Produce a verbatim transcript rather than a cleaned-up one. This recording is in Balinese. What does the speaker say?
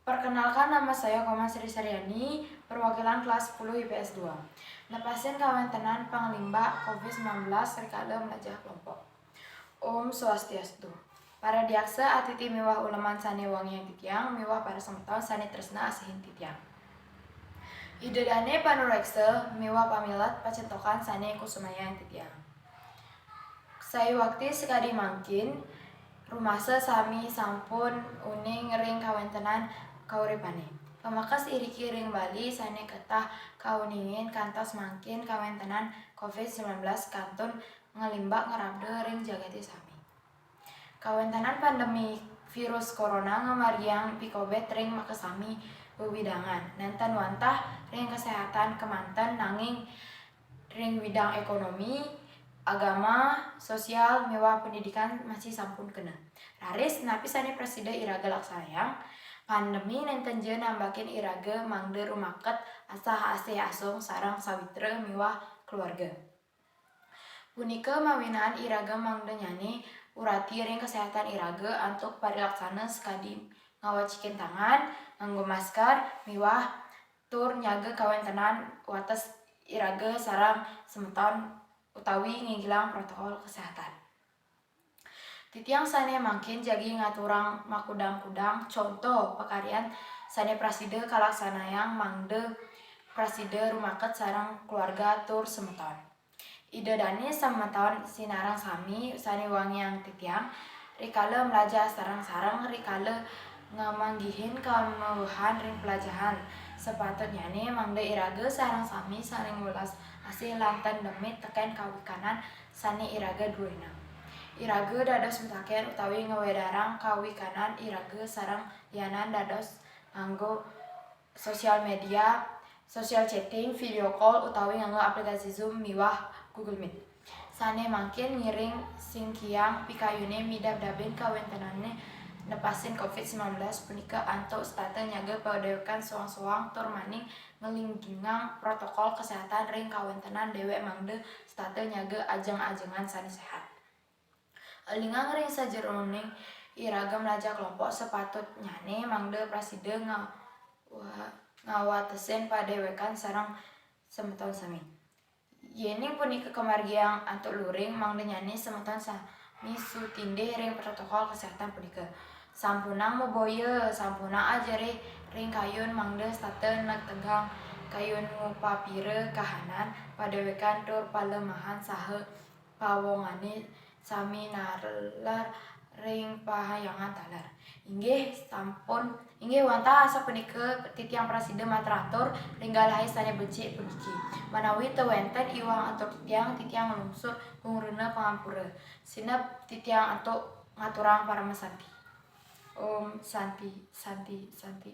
Perkenalkan, nama saya Komang Sri Saryani, perwakilan kelas sepuluh I P S dua. Nepasin kawéntenan panglimbak covid sembilan belas rikala melajah kelompok. Om Swastiastu. Para diaksa atiti miwah uleman sané wangiang titiang miwah para semeton sané tresna asihin titiang. Ida dané panuréksa miwah pamilet pacentokan sané kusumayang titiang. Saiwakti sakadi mangkin, rumasa sami sampun uning ring kawéntenan kauripané. Pameksa iriki ring Bali sané ketah kauningin kantos mangkin kawéntenan covid sembilan belas kantun nglimbak ngrabda ring jagaté sami. Kawéntenan pandemi virus corona ngamargiang pikobet ring makasami wewidangan, nénten wantah ring kaséhatan kémanten nanging ring widang ékonomi, agama, sosial, miwah pendidikan masih sampun kena. Raris, napi sané prasida iraga laksanayang? Pandemi nénten ja nambakin iraga mangda rumaket asah-asih asung sareng sawitra miwah keluarga. Punika mawinan iraga mangda nyané urati ring kaséhatan iraga antuk parilaksana sakadi ngawacikin tangan, nganggo masker, miwah tur nyaga kawéntenan wates iraga sareng semeton utawi nginggilang protokol kesehatan. Titiang sané mangkin jagi ngaturang makudang-kudang conto pakaryan sané prasida kalaksanayang mangda prasida rumaket sareng keluarga tur semeton. Ida dané semeton sinareng sami sané wangiang titiang, rikala melajah sareng-sareng, rikala ngamanggihin kamewehan ring pelajahan. Sapatutnyané mangda iraga sareng sami saling welas asih lan tan demit tekén kawikanan sané iraga duénang. Iraga dados mataken utawi ngwedarang kawikanan iraga sareng lianan dados nganggo sosial media, social chatting, video call, utawi nganggo aplikasi Zoom miwah Google Meet. Sané mangkin ngiring singkiang pikayuné midabdabin kawéntenané nepasin covid sembilan belas punika antuk setata nyaga padéwékan soang-soang tur maning nglinggihang protokol kesehatan ring kawéntenan déwék mangda setata nyaga ajeng-ajengan sané séhat. Élingang ring sajeroning iraga melajah kelompok, sapatutnyané mangda prasida ngawa-, ngawatesin padéwékan sareng semeton sami. Yéning punika kamargiang antuk luring, mangda nyané semeton sami sutindih ring protokol kesehatan punika. Sampunang maboya, sampunang ajerih ring kayun mangda setata negtegang kayun ngupapira kahanan padéwékan tur palemahan saha pawongané sami nalar ring pahyangan taler. Inggih sampun, inggih wantah asapunika titiang prasida matur atur ring galahé sané becik puniki. Manawi ten wénten iwang antuk titiang, titiang nglungsur gungurna pangampura. Sineb titiang antuk ngaturang paramasanti. Om Santi, Santi, Santi.